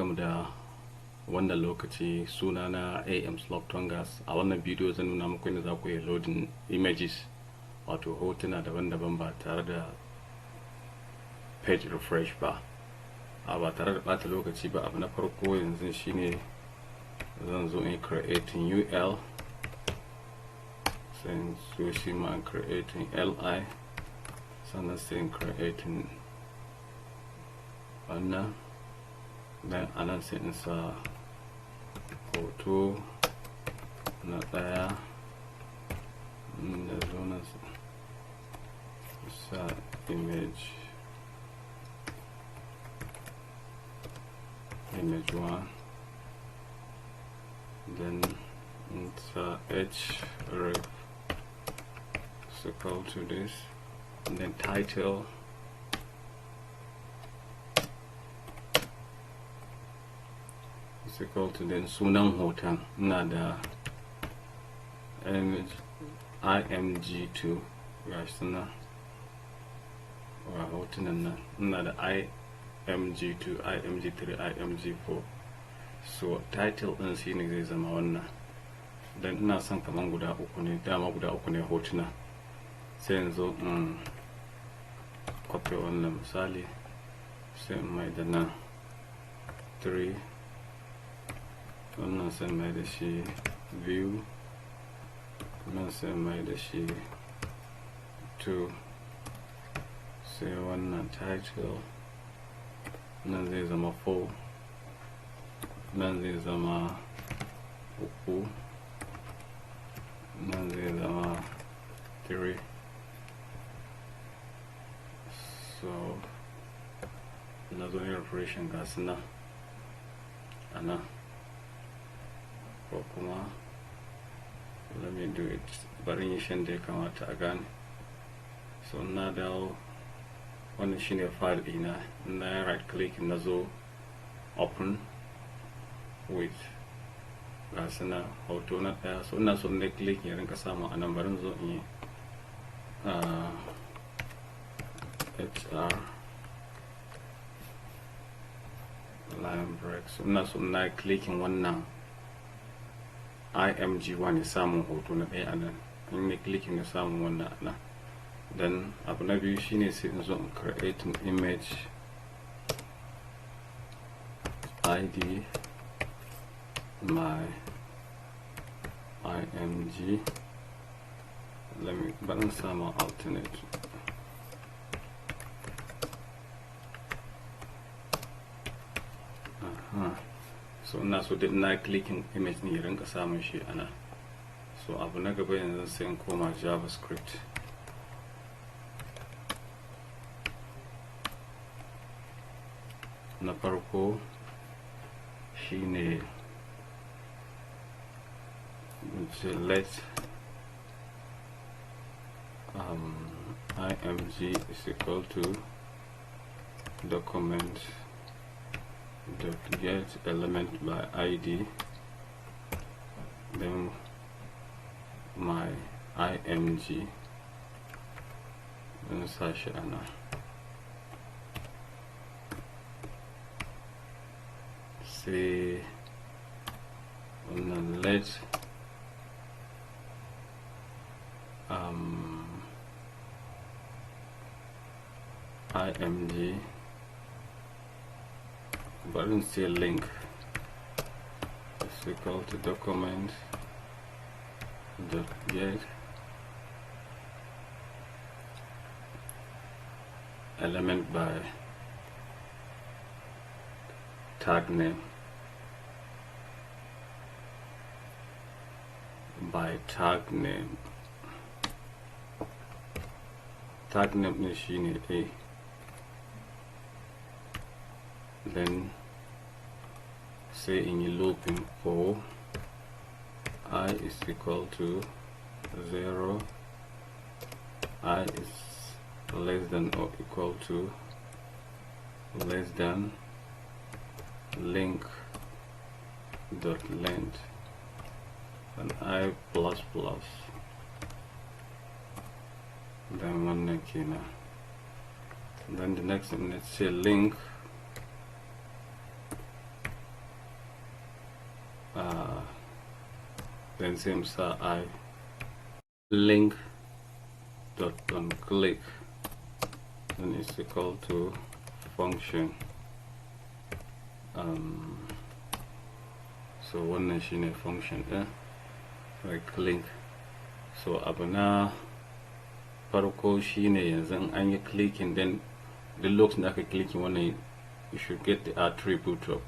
Barkamu da wannan lokaci. Suna na AM Slop Tongas. A wannan bidiyo zan nuna muku yadda za ku yi loading images, wato hotuna daban-daban, ba tare da page refresh ba, a ba tare da bata lokaci ba. Abu na farko yanzu shine zan zo in creating ul, sai in zo shi ma in creating li, sannan sai in creating wannan. Then anan sai in sa hoto na ɗaya, da zo na sa image 1, then in sa href is equal to this, and then title is equal to, then sunan hoton. Ina da image img2, ga suna ga hotunan nan. Ina da img2, img3, img4. So title din shine zai zama wannan. Dan ina son kaman guda uku ne, dama guda uku ne hotuna. Sai yanzu in copy wannan misali, sai in mai da nan 3, wannan sai mai da shi biyu, wannan sai mai da shi 2. Sai wannan title nan zai zama 4, nan zai zama uku, nan zai zama 3. So na zo yin refreshing, ga su nan a nan. Ko kuma let me do it, bari yi shan da ya kamata a gane. So na dawo, wannan shine file ɗina. Na right click, na zo open with, ga su na hoto na ɗaya. So ina so na click ya rinka samu a nan. Barin zo in yi hr line break. So ina so na clicking wannan img1 ya samu hoto na ɗaya a nan. In na clicking ya samu wannan a nan. Then abu na biyu shine sai in zo in create an image id my img. Let me bari samu alternate. Aha. So ina so duk na clicking image ne ya rinka samun shi ana. So abu na gaba yanzu sai in koma JavaScript. Na farko shine ce let img is equal to document dot get element by id, then my img, then sashi ana. Sai wannan let img, bari in say link is equal to document dot get element by tag name, by tag name. Tag name ne shine a, then say in yi looping for I is equal to 0, I is less than or equal to less than link dot length, and I plus plus. Then wannan kenan. Then the next one, let's say link Then sai mu sa i link dot on click, then is equal to function. So wannan shine function ɗin, right link. So abu na farko shine yanzu in an yi clicking, then duk lokacin da aka clicking wannan, you should get the attribute of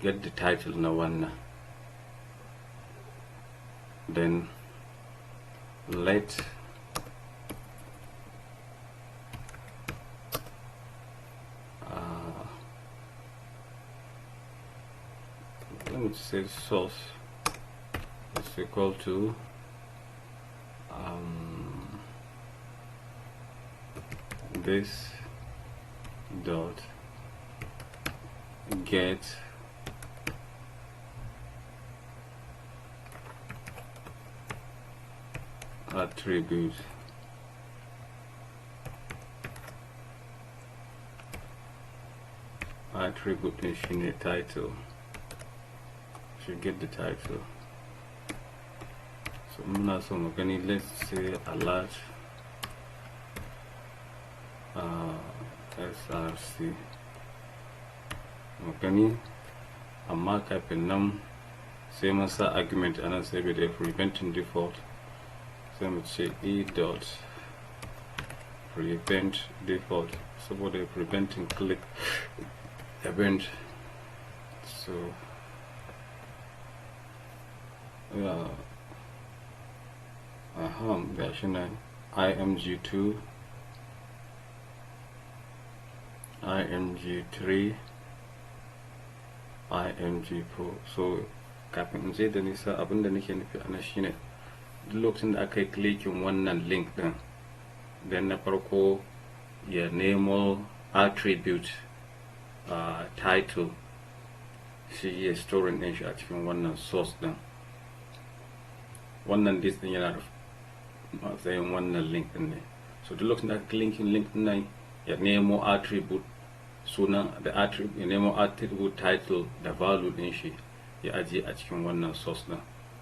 get the title na wannan. Then let let me say source is equal to this dot get attribute, attribute din shine title, should get the title. So muna so mu gani, let's say alert src, mu gani. Amma kafin nan sai mun sa argument anan saboda preventing default. Sai mu ce e dot prevent default saboda preventing click event. So yeah, aha, gashi nan img2, img3, img4. So kafin in je da nisa, abinda nake nufi ana shine duk lokacin da aka yi clicking wannan link din, then na farko ya nemo attribute title, shi ya storing din shi a cikin wannan source din. Wannan this din yana da matsayin wannan link din ne. So duk lokacin da aka clicking link din nan, ya nemo attribute sunan da attribute, ya nemo attribute title da value din shi, ya ajiye a cikin wannan source din.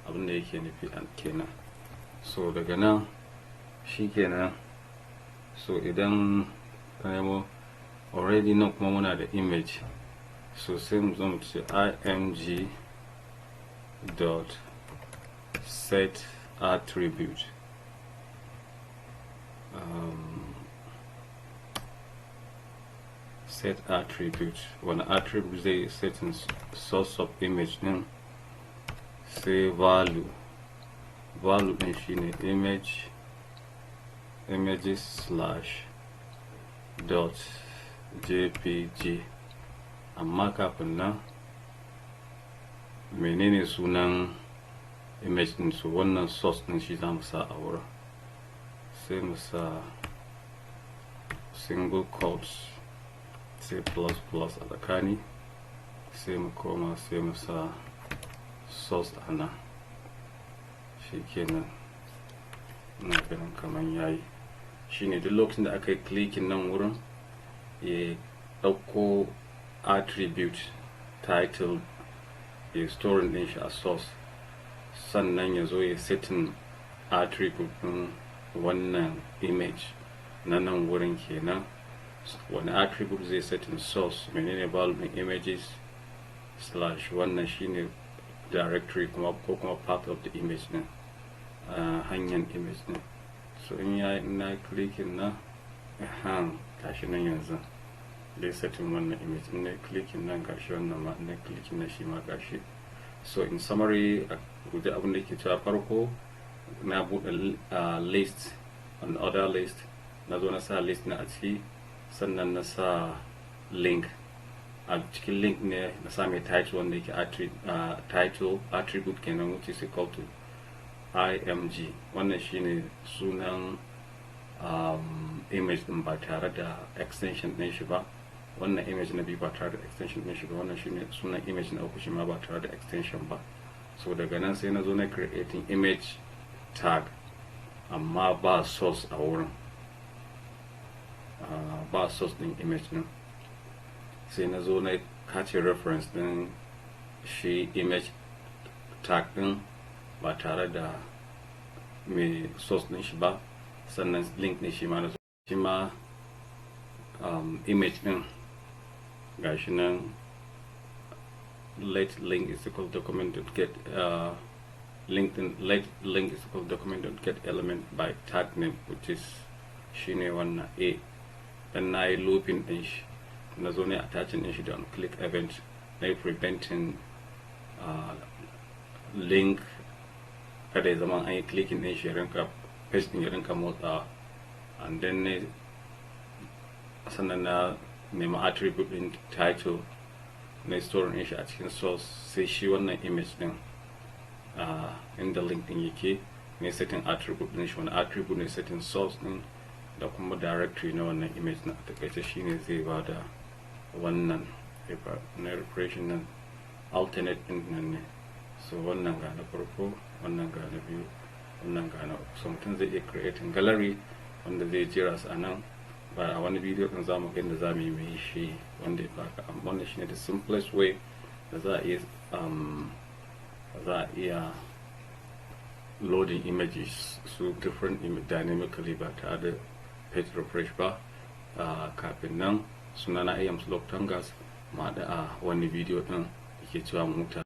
Abin da yake nufi kenan. So daga nan shi kenan. So idan ka nemo already nan kuma muna da image, so sai mu zo mu ce img dot set attribute, set attribute. Wani attribute zai setting? Source of image din. Sai value, value din shine image, images slash dot jpg. Amma kafin nan, menene sunan image din? Su wannan source din shi za mu sa a wurin. Sai mu sa single quotes, sai plus plus a tsakani, sai mu koma, sai mu sa source a nan. Shi kenan, ina ganin kamar yayi. Shine duk lokacin da aka yi clicking nan wurin, ya ɗauko attribute title, ya storing din shi a source, sannan ya zo ya setting attribute din wannan image na nan wurin kenan. Wani attribute zai setting? Source. Menene value din? Images slash, wannan shine directory kuma ko kuma part of the image din, hanyar image din. So in ya na clicking na, gashi nan yanzu dai setting wannan image. In na clicking nan, gashi wannan ma. In na clicking na, shi ma gashi. So in summary, a guje, abin da ke cewa farko na buɗe list, unordered list, na zo na sa list na a ciki, sannan na sa link. A cikin link ne na sa mai title, wanda yake title attribute kenan, which is equal to img. Wannan shine sunan image din ba tare da extension din shi ba. Wannan image na biyu ba tare da extension din shi ba. Wannan shine sunan image na uku, shi ma ba tare da extension ba. So daga nan sai na zo na creating image tag, amma ba source a wurin, ba source din image din. Sai na zo na kace reference din Shi image tag din ba tare da mai source din shi ba, sannan link din shi ma na shi ma image din gashi nan, let link is equal document dot get link din, let link is equal document dot get element by tag name, which is shine wannan a. Dan na yi looping din shi, na zo ne attaching din shi da click event, na yi preventing link kada ya zama an yi clicking din shi ya rinka page din ya rinka motsawa. And then ne sannan na nemi attribute din title, na store din shi a cikin source, sai shi wannan image din inda link din yake ne setting attribute din shi, wani attribute ne setting source din da kuma directory na wannan image na. Takaice shine zai ba da wannan na refreshing nan, alternate din nan ne. So wannan ga na farko, wannan ga na biyu, wannan ga na uku. So mutum zai iya creating gallery wanda zai jera su a nan. Ba a wani bidiyo din zamu ga inda zamu yi mai shi wanda ya baka. Amma wannan shine the simplest way da za a iya loading images su different image dynamically ba tare da page refresh ba. Kafin nan, sunana Ayams Tangas, ma da a wani bidiyo din da ke cewa mu huta.